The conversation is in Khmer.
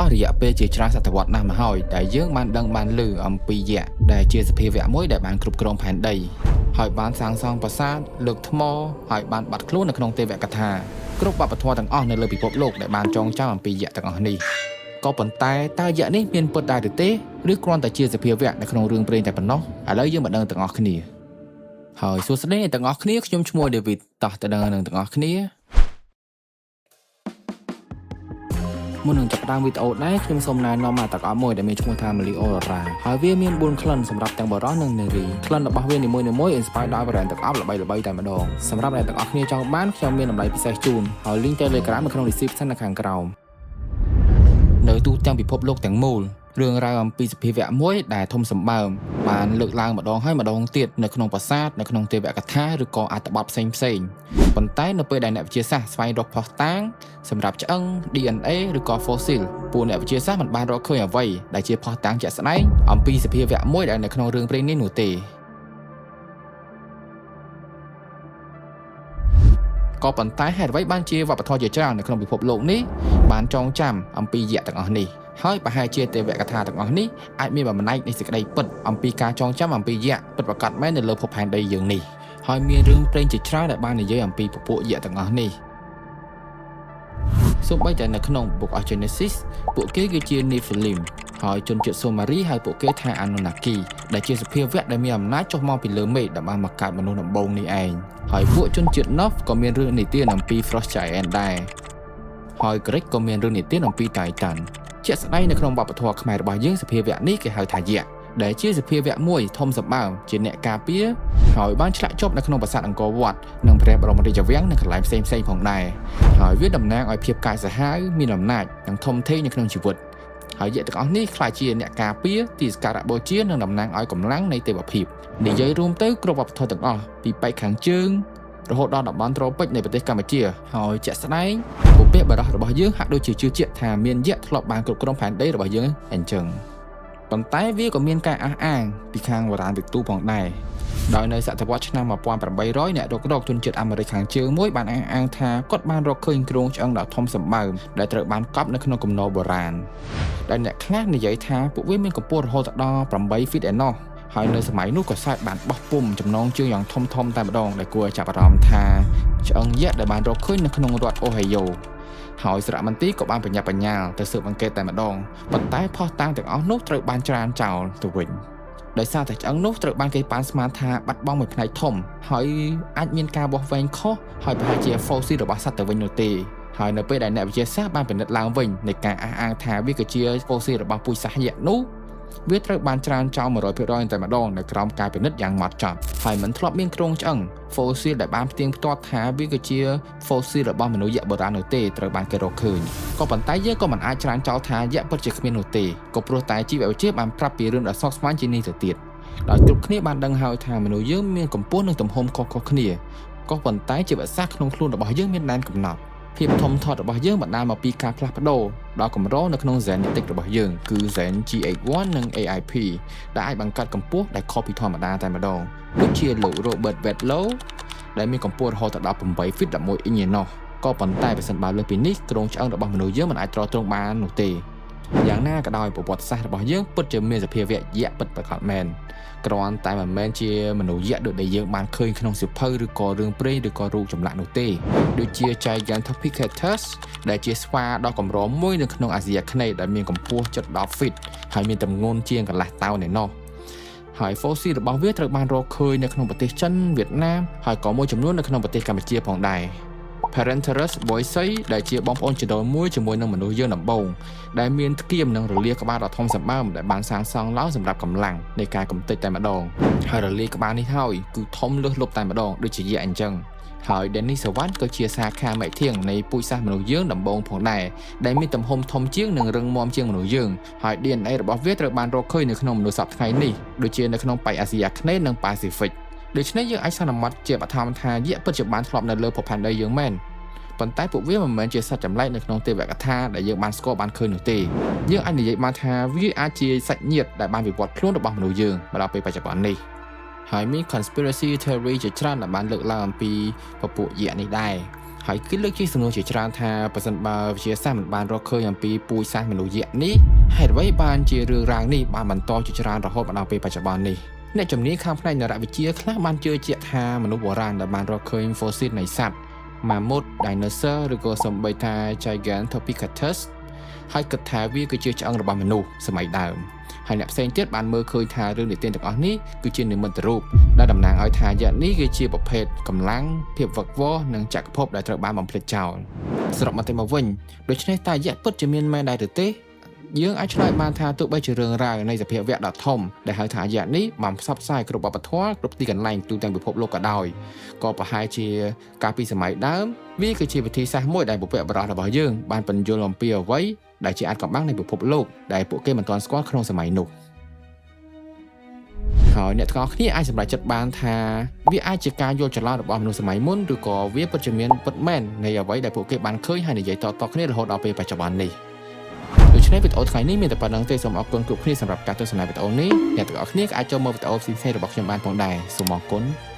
អស់រយៈពេលជាច្រើនសតវត្សណាស់មកហើយដែលយើងបានដឹងបានឮអំពីយក្សដែលជាសភាវៈមួយដែលបានគ្រប់គ្រងផែនដីហើយបានសាងសង់ប្រាសាទលើកថ្មហើយបានបាត់ខ្លួននៅក្នុងទេវកថាគ្រប់វប្បធម៌ទាំងអស់នៅលើពិភពលោកដែលបានចងចាំអំពីយក្សទាំងអស់នេះក៏ប៉ុន្តែតើយក្សនេះមានពិតដែរឬទេឬគ្រាន់តែជាសភាវៈនៅក្នុងរឿងព្រេងតែប៉ុណ្ណោះឥឡូវយើងមកដឹងទាំងអស់គ្នាហើយសួស្តីអ្នកទាំងអស់គ្នាខ្ញុំឈ្មោះ David តោះទៅដឹងនឹងទាំងអស់គ្នាមុននឹងចាប់ផ្ដើមវីដេអូដែរខ្ញុំសូមណែនាំមកទឹកអប់មួយដែលមានឈ្មោះថា Meliora ហើយវាមាន4ក្លិនសម្រាប់ទាំងបុរសនិងនារីក្លិនរបស់វានីមួយៗ inspire ដោយ brand ទឹកអប់ល្បីៗតែម្ដងសម្រាប់អ្នកទាំងអស់គ្នាចង់បានខ្ញុំមានតម្លៃពិសេសជូនហើយ link Telegram នៅក្នុង description នៅខាងក្រោមនៅទូទាំងពិភពលោកទាំងមូលរឿងរ៉ាវអំពីសភាវៈមួយដែលធំសម្បើមបានលើកឡើងម្ដងហើយម្ដងទៀតនៅក្នុងប្រាសាទនៅក្នុងទេវកថាឬក៏អត្ថបទផ្សេងផ្សេងប៉ុន្តែនៅពេលដែលអ្នកវិទ្យាសាស្ត្រស្វែងរកភស្តុតាងសម្រាប់ឆ្អឹង DNA ឬក៏ fossil ពួកអ្នកវិទ្យាសាស្ត្រមិនបានរកឃើញអ្វីដែលជាភស្តុតាងជាក់ស្ដែងអំពីសភាវៈមួយដែលនៅក្នុងរឿងព្រេងនេះនោះទេក៏ប៉ុន្តែហេតុអ្វីបានជាវប្បធម៌ជាច្រើននៅក្នុងពិភពលោកនេះបានចងចាំអំពីយក្សទាំងអស់នេះហើយប្រហែលជាទេវកថាទាំងអស់នេះអាចមានបំណែកនៃសេចក្តីពិតអំពីការចងចាំអំពីយក្សពិតប្រាកដមែននៅលើភពផែនដីយើងនេះហើយមានរឿងព្រេងជាច្រើនដែលបាននិយាយអំពីពពួកយក្សទាំងអស់នេះសូម្បីតែនៅក្នុង Book of Genesis ពួកគេគឺជា Nephilim ហើយជនជាតិសូម៉ារីហៅពួកគេថា Anunnaki ដែលជាសភាវៈដែលមានអំណាចចុះមកពីលើមេឃដែលបានមកកើតមនុស្សដំបូងនេះឯងហើយពួកជនជាតិ North ក៏មានរឿងនិទានអំពី Frost Giant ដែរហើយក្រិចក៏មានរឿងនិទានអំពី Titan ជាក់ស្ដែងនៅក្នុងវប្បធម៌ខ្មែររបស់យើងសភាវៈនេះគេហៅថាយក្សដែលជាសភាវៈមួយធំសម្បើមជាអ្នកការពារហើយបានឆ្លាក់ជាប់នៅក្នុងប្រាសាទអង្គរវត្តនិងព្រះបរមរាជវាំងនិងកន្លែងផ្សេងៗផងដែរហើយវាតំណាងឲ្យភាពកាចសាហាវមានអំណាចនិងធំធេងនៅក្នុងជីវិតហើយយក្សទាំងអស់នេះក្លាយជាអ្នកការពារទីសក្ការៈបូជានិងតំណាងឲ្យកម្លាំងនៃទេវភាពនិយាយរួមទៅគ្រប់វប្បធម៌ទាំងអស់ពីប៉ែកខាងជើងរហូតដល់តំបន់ត្រូពិចនៃប្រទេសកម្ពុជាហើយជាក់ស្ដែងបុព្វបុរសរបស់យើងហាក់ដូចជាជឿជាក់ថាមានយក្សធ្លាប់បានគ្រប់គ្រងផែនដីរបស់យើងអញ្ចឹងប៉ុន្តែវាក៏មានការអះអាងពីខាងវរានវិទូផងដែរដោយនៅសតវត្សឆ្នាំ1800អ្នករកជនជាតិអាមេរិកខាងជើងមួយបានអះអាងថាគាត់បានរកឃើញគ្រោងឆ្អឹងដ៏ធំសម្បើមដែលត្រូវបានកប់នៅក្នុងគំនរបុរាណដែលអ្នកខ្លះនិយាយថាពួកវាមានកម្ពស់រហូតដល់8 feet ឯណោះហើយនៅសម័យនោះក៏សែតបានបោះពុំចំណងជើងយ៉ាងធំធំតែម្ដងដែលគួរឲ្យចាប់អារម្មណ៍ថាឆ្អឹងយក្សដែលបានរកឃើញនៅក្នុងរដ្ឋអូហាយ៉ូហើយសារមន្ទីរក៏បានបញ្ញាបញ្ញាលទៅស៊ើបអង្កេតតែម្ដងប៉ុន្តែភស្តុតាងទាំងអស់នោះត្រូវបានច្រានចោលទៅវិញដោយសារតែឆ្អឹងនោះត្រូវបានគេប៉ាន់ស្មានថាបាត់បង់មួយផ្នែកធំហើយអាចមានការវាស់វែងខុសហើយប្រហែលជា fossil របស់សត្វទៅវិញនោះទេហើយនៅពេលដែលអ្នកវិទ្យាសាស្ត្របានពិនិត្យឡើងវិញនៃការអះអាងថាវាគឺជា fossil របស់ពូជសាសន៍យក្សនោះវាត្រូវបានច្រានចោល 100% តែម្ដងនៅក្រោមការពិនិត្យយ៉ាងម៉ត់ចត់ហើយមិនធ្លាប់មានគ្រោងឆ្អឹង fossil ដែលបានផ្ទៀងផ្ទាត់ថាវាគឺជា fossil របស់មនុស្សយក្សបុរាណនោះទេត្រូវបានគេរកឃើញក៏ប៉ុន្តែយើងក៏មិនអាចច្រានចោលថាយក្សពិតជាគ្មាននោះទេក៏ព្រោះតែជីវវិទ្យាបានប្រាប់ពីរឿងដ៏ស្មុគស្មាញជាងនេះទៅទៀតដោយគ្រប់គ្នាបានដឹងហើយថាមនុស្សយើងមានកម្ពស់និងទំហំខុសៗគ្នាក៏ប៉ុន្តែជីវសាស្ត្រក្នុងខ្លួនរបស់យើងមានដែនកំណត់ភាពធំធាត់របស់យើងបណ្ដាលមកពីការផ្លាស់ប្ដូរដល់កម្រនៅក្នុង genetic របស់យើងគឺ gen GH1 និង AIP ដែលអាចបង្កើតកម្ពស់ដែលខុសពីធម្មតាតែម្ដងដូចជាលោក Robert Wadlow ដែលមានកម្ពស់រហូតដល់8 feet 11អ៊ីញឯណោះក៏ប៉ុន្តែប្រសិនបើលើសពីនេះគ្រោងឆ្អឹងរបស់មនុស្សយើងមិនអាចទ្រទ្រង់បាននោះទេយ៉ាងណាក៏ដោយប្រវត្តិសាស្ត្ររបស់យើងពិតជាមានសភាវៈយក្សពិតប្រាកដមែនគ្រាន់តែមិនមែនជាមនុស្សយក្សដូចដែលយើងបានឃើញក្នុងសៀវភៅឬក៏រឿងព្រេងឬក៏រូបចម្លាក់នោះទេដូចជា Gigantopithecus ដែលជាស្វាដ៏កម្រមួយនៅក្នុងអាស៊ីអាគ្នេយ៍ដែលមានកម្ពស់ជិត10 feet ហើយមានទម្ងន់ជាងកន្លះតោនឯណោះហើយ fossil របស់វាត្រូវបានរកឃើញនៅក្នុងប្រទេសចិនវៀតណាមហើយក៏មួយចំនួននៅក្នុងប្រទេសកម្ពុជាផងដែរ Paranthropus boisei ដែលជាបងប្អូនជីដូនមួយជាមួយនឹងមនុស្សយើងដំបូងដែលមានធ្គាមនិងរលាកក្បាលដ៏ធំសម្បើមដែលបានសាងសង់ឡើងសម្រាប់កម្លាំងនៃការកម្ទេចតែម្ដងហើយរលាកក្បាលនេះហើយគឺធំលើសលប់តែម្ដងដូចជាយក្សអញ្ចឹងហើយ Denisovan ក៏ជាសាខាមិធៀងនៃពូជសាសន៍មនុស្សយើងដំបូងផងដែរដែលមានទំហំធំជាងនិងរឹងមាំជាងមនុស្សយើងហើយ DNA របស់វាត្រូវបានរកឃើញនៅក្នុងមនុស្សសព្វថ្ងៃនេះដូចជានៅក្នុងប៉ែកអាស៊ីអាគ្នេយ៍និងប៉ាស៊ីហ្វិកដូច្នេះយើងអាចសន្មតជាបឋមថាយក្សពិតជាបានធ្លាប់នៅលើភពផែនដីយើងមែនប៉ុន្តែពួកវាមិនមែនជាសត្វចម្លែកនៅក្នុងទេវកថាដែលយើងបានស្គាល់បានឃើញនោះទេយើងអាចនិយាយបានថាវាអាចជាសាច់ញាតិដែលបានវិវត្តខ្លួនរបស់មនុស្សយើងមកដល់ពេលបច្ចុប្បន្ននេះហើយមាន conspiracy theory ជាច្រើនដែលបានលើកឡើងអំពីពពួកយក្សនេះដែរ ហើយគឺលើកជាសំណួរជាច្រើនថាប្រសិនបើវិទ្យាសាស្ត្រមិនបានរកឃើញអំពីពូជសាសន៍មនុស្សយក្សនេះហេតុអ្វីបានជារឿងរ៉ាវនេះបានបន្តជាច្រើនរហូតមកដល់ពេលបច្ចុប្បន្ននេះអ្នកជំនាញខាងផ្នែកនរវិទ្យាខ្លះបានជឿជាក់ថាមនុស្សបុរាណដែលបានរកឃើញ fossil នៃសត្វ Mammoth, Dinosaur ឬក៏សូម្បីថា Gigantopithecus ហើយគិតថាវាគឺជាឆ្អឹងរបស់មនុស្សសម័យដើមហើយអ្នកផ្សេងទៀតបានមើលឃើញថារឿងនិទានទាំងអស់នេះគឺជានិមិត្តរូបដែលតំណាងឲ្យថាយក្សនេះគឺជាប្រភេទកម្លាំងភាពវឹកវរនិងចក្រភពដែលត្រូវបានបំភ្លេចចោលសរុបមកទៅមកវិញដូច្នេះតើយក្សពិតជាមានមែនដែរឬទេយើងអាចឆ្លើយបានថាទោះបីជារឿងរ៉ាវនៃសភាវៈដ៏ធំដែលហៅថាយក្សនេះបានផ្សព្វផ្សាយគ្រប់វប្បធម៌គ្រប់ទីកន្លែងទូទាំងពិភពលោកក៏ដោយក៏ប្រហែលជាកាលពីសម័យដើមវាគឺជាវិធីសាស្ត្រមួយដែលបុព្វបុរសរបស់យើងបានពន្យល់អំពីអ្វីដែលជាអាថ៌កំបាំងនៃពិភពលោកដែលពួកគេមិនទាន់ស្គាល់ក្នុងសម័យនោះហើយអ្នកទាំងអស់គ្នាអាចសម្រេចចិត្តបានថាវាអាចជាការយល់ច្រឡំរបស់មនុស្សសម័យមុនឬក៏វាពិតជាមានពិតមែននៃអ្វីដែលពួកគេបានឃើញហើយនិយាយតៗគ្នារហូតដល់ពេលបច្ចុប្បន្ននេះដូច្នេះវីដេអូថ្ងៃនេះមានតែប៉ុណ្ណឹងទេសូមអរគុណគ្រប់គ្នាសម្រាប់ការទស្សនាវីដេអូនេះអ្នកទាំងអស់គ្នាក៏អាចចូលមើលវីដេអូផ្សេងៗរបស់ខ្ញុំបានផងដែរសូមអរគុណ។